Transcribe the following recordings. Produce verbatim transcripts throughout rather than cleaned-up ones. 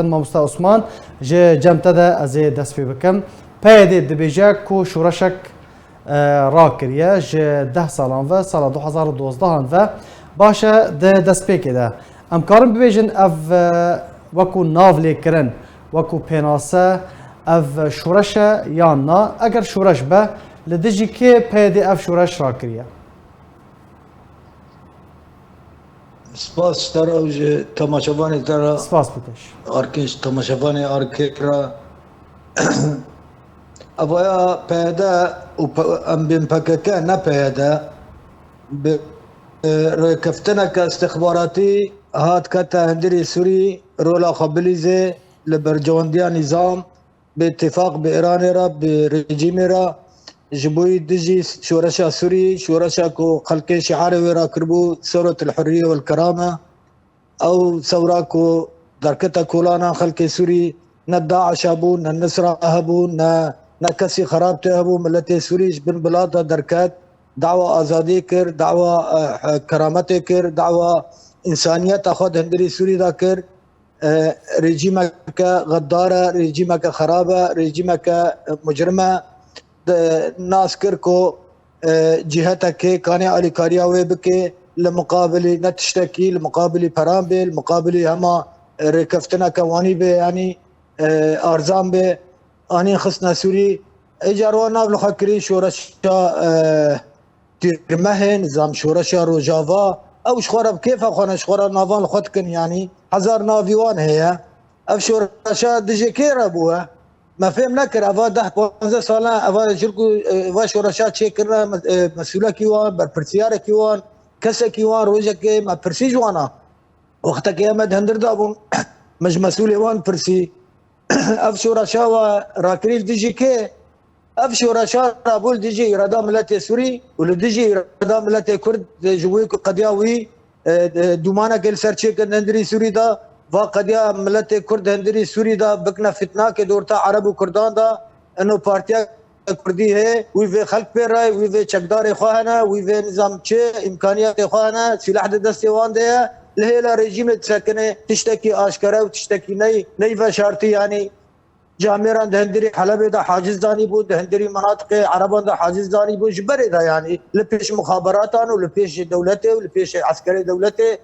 Mamosta Osman, ji cem te de ez ê dest pê bikim. P Y D dibêje ku şoreşek, e, rakiriye ji deh salan ve, sala du hezar û dozdeh ve. Baş e, di destpêkê de em karin bibêjin ev, e, wekû nav lê kirin, wekû pênase, ev şoreş e yan na? Eger şoreş be, li dijî kê P Y D ev şoreş rakiriye? Spas ji te re û ji temaşevanê te re. Spas bi te jî. Arkên ji temaşevanê arkê re. Evaya P Y D û P-, em bên P K K, ne P Y D. Bi, e, rêkeftineke istixbaratî hat kete hundirê Sûrî, rola xwe bilîzê li berjewendiya nîzam, bi îtîfaq bi Îranê re, bi rejîmê re, ji bo yî dijî şoreşa Sûrî, şoreşa ku xelkê şiarê wê rakiribû, Sewretul Hurriye wel Kerame, ew sewra ku derkete kolanan xelkê Sûrî, ne DAIŞ hebû, ne Nusra hebû, ne, ne kesî xerab tê hebû, miletê Sûrî ji bin bilata derket, dawa azadiyê kir, dawa, eh, kerametê kir, dawa însaniyeta xwe di hundirê Sûrî de kir. E, rejîmeke xeddar e, rejîmeke xerab e, rejîmeke, e, micrim e. De nas kir ku, e, cîhetekê kanê alîkariya wê bike li miqabilî ne tiştekî, li miqabilî peran bê, li miqabilî hema, e, rêkeftineke wanî bê, yanî, e, arzan bê, anîn xistine Sûrî. Îcar wan nav li xwe kirî şoreşa, e, Tîrmehê, nizam şoreşa Rojava, ew ji xwe re bi kêfa xwe ne, ji xwe re navan li xwe dikin, yanî hezar navî wan heye. Ev şoreşa dijê kê re bûye? Me fêm nekir, eva deh panzdeh sal e, eva ji ku, e, eva şoreşa çêkirine, me-, e, mesûlekî wan, berpirsiyarekî wan, kesekî wan, rojekê me pirsî ji wan a. Wextekê em me di hundir de bûn, me ji mesûlê wan pirsî. Ev şoreşa we rakirî li dijî kê? Ev şoreşa rabû li dijî îrada miletê Sûrî û li dijî îrada miletê Kurd, ji wî ku qediya wî, e, e, dûmanekê li ser çêkirin hundirî Sûrî de, va qediya miletê Kurd hundirî Sûrî de bikine fitnakê di orta Ereb û Kurdan de, ino partiya Kurdî heye, wî vê xelk pê re, wî vê çekdarê xwe hene, wî vê nizam çi îmkaniyetê xwe hene, sîleh di destê wan de ye, li hêla rejîmê disekine, tiştekî aşkere û tiştekî ney, ney veşartî, yanî camêran di hundirî Helebê de haciz danîbû, di hundirî menatiqê Ereban de haciz danîbû, ji berê de, yanî li pêş muxaberatan û li pêş dewletê û li pêş eskerê dewletê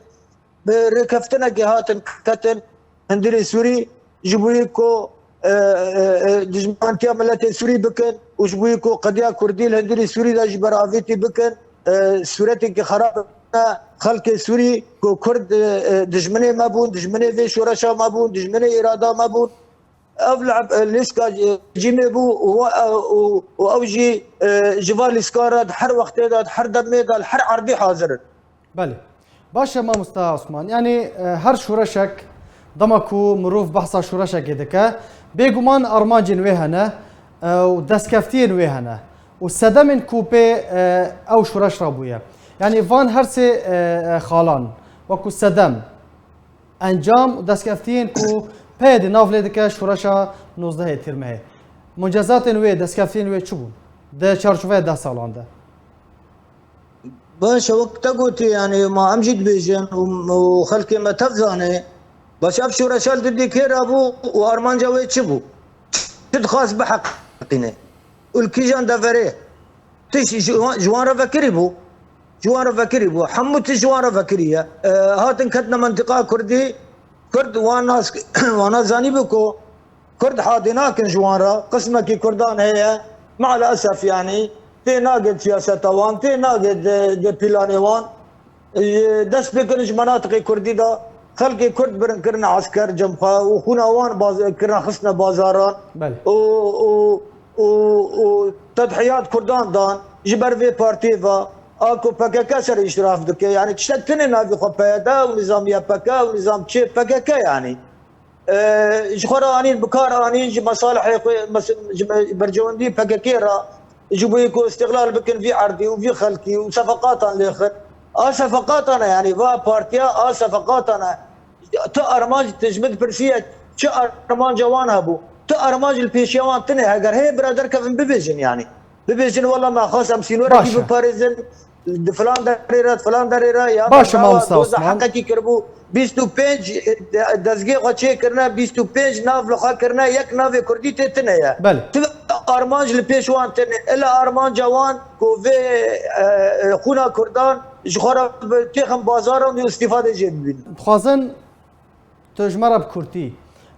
bi rêkeftinekê hatin ketin hundirê Sûrî, ji bo yê ku, e, e, e, dijmantiya miletê Sûrî bikin û ji bo yê ku qediya Kurdî li hundirê Sûrî de jî beravêtî bikin, e, sûretekî xerab ne xelkê Sûrî ku Kurd, e, e, dijminê me bûn, dijminê vê şoreşa me bûn, dijminê îrada me bûn. Ev li, e, lîska, e, cîmê bû û, e, û, û ew jî, e, ji van lîskan re di her wextê de, di her demê de, li her erdî hazir in. Belê. Baş e, mamosta Osman. Yanî, e, her şoreşek, dema ku mirov behsa şoreşekê dike, bêguman armancên wê hene, e, û destkeftiyên wê hene. Û sedemên ku pê, e, ew şoreş rabûye. Yanî van her sê, e, e, xalan, wekû sedem, encam û destkeftiyên ku P Y D nav lê dike şoreşa nozdehê Tîrmehê. Mucezatên wê, destkeftiyên wê çi bûn? Di çarçoveya deh salan de. Baş e, wek te gotî, yanî ma em jî dibêjin û, û xelkê me tev zane. Baş ev şoreşa li dijî kê re bû û armanca wê çi bû? Çi dixwest biheqîne? Û li kîjan deverê? Tişt ji wan, ji wan re vekirî bû. Ji wan re vekirî bû. Hemû tişt ji wan re vekirî ye. E, hatin ketine mentiqa Kurdî, Kurd wan nas, wana zanîbû ku Kurd hadî nakin ji wan re. Qismekî Kurdan heye, maalesef, yanî tê nagê siyaseta wan, tê nagê di, di pîlanê wan. Dest pê kirin ji menatiqê Kurdî de xelkê Kurd birin kirine esker cem xwe û xûna wan baz-, kirine xistine bazaran. Belê. Û, û, û, û tedhiyat Kurdan dan ji ber vê partiyê ve, a ku P K K ser îştiraf dike. Yanî tiştek tune navê xwe P Y D û nizamiya P K K û nizam çê P K K yanî. E, ji xwe re anîn, bi kar anîn, ji mesalihê xwe, mes-, ji me-, bercewendî P K K re, ji bo ku îstîqlal bikin vî erdî û vî xelkî û sefeqatan lêxin. A sefeqatan e, yanî va partiya a sefeqatan e. Tu armanc, tu ji min dipirsiye, çi armanca wan hebû? Tu armanc li pêşiya wan tune, heger heye bira derkevin bibêjin yanî. Bibêjin, wela me xwest em sînorekî Baş e. biparêzin, di filan derê re, di filan derê re, ya Baş e, me mamosta doza Osman. heqekî kiribû, bîst û pênc de-, dezgê xwe çêkirine, bîst û pênc nav li xwe kirine, yek navê kurdî tê tune ye. Belê. Tu armanc li pêş wan tune. Ila armanca wan ku vê, e, e, xûna kurdan ji xwe re bi têxin bazaran û îstîfade jê bibînin. Dixwazin tu ji me re bi kurtî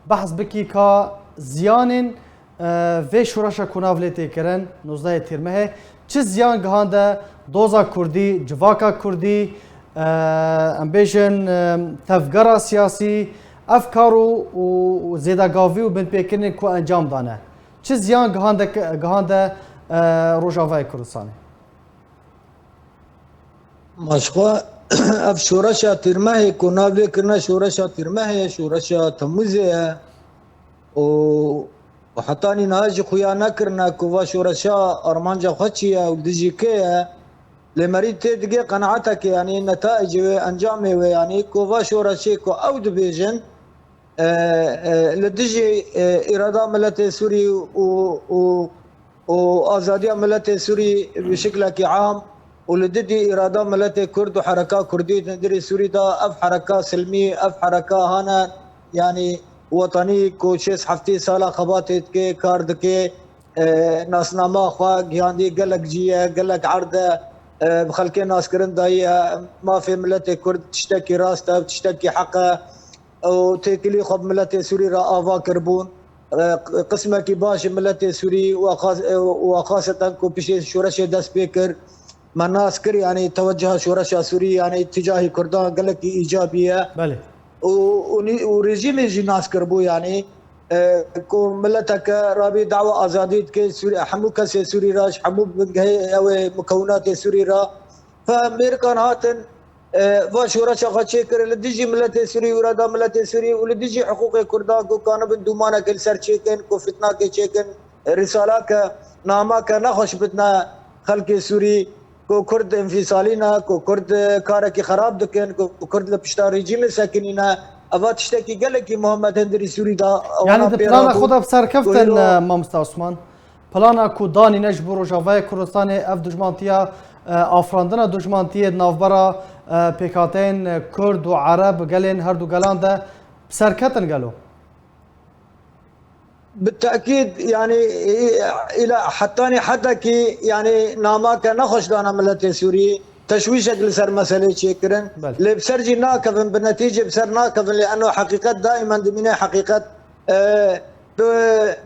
behs bikî ka ziyanên, e, vê şoreşa ku nav lê tê kirin, nozdehê Tîrmehê, çi ziyan gihande doza kurdî, civaka kurdî, e, em bêjin, e, tevgera siyasî, ev kar û, û, û zêdegavî û binpêkirinên ku encam dane. Çi ziyan gihande, gihande, e, Rojavayê Kurdistanê? Ma ji xwe ev şoreşa Tîrmehê ku nav lê kirine şoreşa Tîrmehê ye, şoreşa Temûzê ye û û hetanî niha jî xuya nekirine ku va şoreşa armanca xwe çi ye û dijî kê ye. Lê merî tê digê qenaetekê, yanî netayecê wê, encamê wê, yanî ku va şoreşê ku ew dibêjin, e, e, li dijî, e, îrada miletê Sûrî û, û, û azadiya miletê Sûrî bi şiklekî am û li didî îrada miletê Kurd û hereka Kurdî di hundirê Sûrî de ev hereka silmî, ev hereka hane, yanî wetanî ku şêst heftê sala xebatê dike, kar dike, e, nasnama xwe gihandî gelek cî ye, gelek erd e, e, bi xelkê naskirin dayî ye, mafê miletê Kurd tiştekî rast e, tiştekî heq e. Û têkilî xwe bi miletê Sûrî re ava kiribûn. E, qismekî baş ji miletê Sûrî û xas-, û xaseten ku piştê şoreşê dest pê kir, me nas kir, yanî tewecuha şoreşa Sûrî, yanî tîcahî Kurdan gelekî îcabî ye. Belê. Û, û nî-, û rejîmê jî nas kiribû, yanî, e, ku mileteke rabî dawa azadî dike, Sûrî, hemû kesê Sûrî re, ji hemû bingehê ew ê mukewinatê Sûrî re. Fe Mêrikan hatin, e, va şoreşa xwe çêkirin li dijî miletê Sûrî û reda miletê Sûrî û li dijî hiqûqê Kurdan ku kanibin dûmaneke li ser çêkin, ku fitnakê çêkin, risalake, namake nexweş bidine xelkê Sûrî, ku Kurd înfîsalî ne, ku Kurd karekî xerab dikin, ku Kurd li pişta rejîmê sekinî ne. Eva tiştekî gelekî muhim e di hundirî Sûrî de. Yanî wana di pê plana rabû xwe de bi ser keftin, ku îro e, mamoste Osman? Plana ku danîne ji bo Rojavayê Kurdistanê, ev dijmantiya, e, afirandina dijmantiyê di navbera, e, pêkhateyên, e, Kurd û Ereb, gelên her du gelan de bi ser ketin gelo? Bi tekîd, yanî, î-, îla hetanî hedekî, yanî, namake nexweş dana miletê Sûrî, teşwîşek li ser meselê çêkirin. Belê. Lê bi ser jî nakevin, bi netîcê bi ser nakevin, lê eno heqîqet daîmen dimîne heqîqet. E, bi,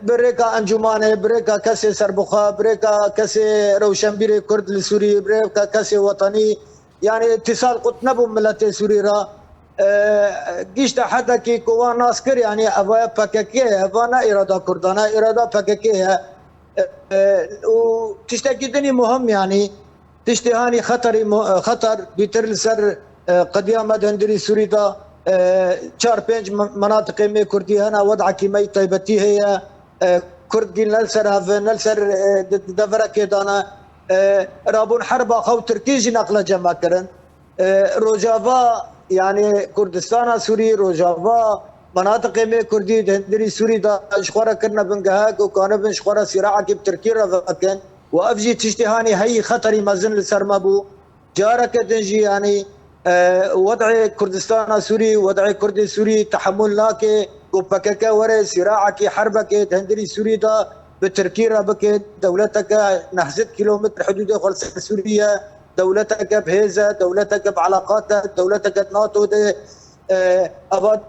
bi rêka encûmanê, bi rêka kesê serbixwe, bi rêka kesê rewşenbîrê Kurd li Sûrî, bi rêka kesê wetanî, yanî îtîsal qut nebû miletê Sûrî re. E, gişte hedekî ku wan nas kir, yanî eva ye P K K ye, eva ne îrada Kurdan e, îrada P K K ye. E, e, û tiştekî dinî muhim, yanî tiştê hanî xeterî mu-, e, xeter bîtir li ser, e, qediya me di hundirî Sûrî de, e, çar pênc me-, menatiqê me Kurdî hene, wedekî me yî taybetî heye. E, Kurd gî ne li ser hev e, ne li ser, e, di, di deverekê de ne. E, rabûn herba xwe û Tirkî jî neqle cem me kirin. E, Rojava, yanî Kurdistana Sûrî, Rojava, menatiqê me Kurdî di hundirî Sûrî de ji xwe re kirine bingehek û kanibin ji xwe re sîraekî bi Tirkî re vekin. Û ev jî tiştê hanî heyî xeterî mezin li ser me bû. Careke din jî, yanî, e, wed'ê Kurdistana Sûrî, wed'ê Kurdê Sûrî tehemûl nake ku P K K were sîraekî herbekê di hundirî Sûrî de bi Tirkî re bike, dewleteke neh sed kîlometr hidûdê xwe li ser Sûrî ye, dewleteke bi hêz e, dewleteke bi eleqat e, dewleteke di NATO de, e, eva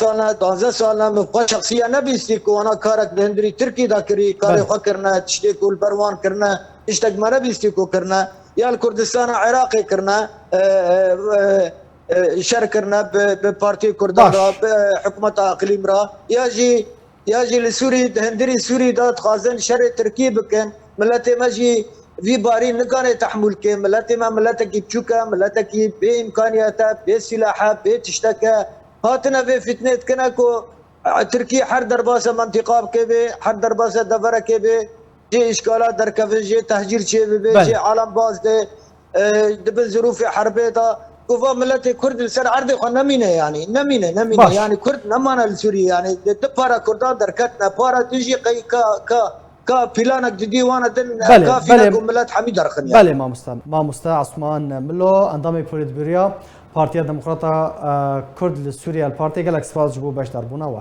sal e, duwazdeh sal e, min xwe şexsiya nebîstî ku wana karek li hundirî Tirkî de kirî, karê Belê. xwe kirine, tiştê ku li ber wan kirine, tiştek me nebîstî ku kirine, ya li Kurdistana Iraqê kirine, e, e, e, e, şer kirine bi, bi Partiyê Kurdan Baş. re, bi, e, hikûmeta iqlîm re, ya jî, ya jî li Sûrî, di hundirî Sûrî de dixwazin şerê Tirkî bikin. Miletê me jî vî barî nikane tehmûl ke. Miletê me miletekî biçûk e, miletekî bê îmkaniyet e, bê sîlah e, bê tiştek e. Hatine vê fitnê dikine ku, e, Tirkî her derbasa mentîqa bike bê, her derbasa deverekê bê, jê îşkala derkevin, jê tehcîr çêbibe, Belê. jê alem baz de, e, di bin zirûfê herbê de, ku va miletê Kurd li ser erdê xwe nemîne, yanî nemîne, nemîne. Baş. Yanî Kurd nemane li Sûriyê, yanî di, di para Kurdan derketine, para din jî qey ka, ka, ka planek didî wana din, Belê, ka fîna belê. ku milet hemî derxin, yanî. Belê mamoste. Mamoste Osman Milo, endamê Polîtbûroya Partiya Demokrata e, Kurd li Sûriye, li Partiyê, gelek spas ji bo beşdarbûna we.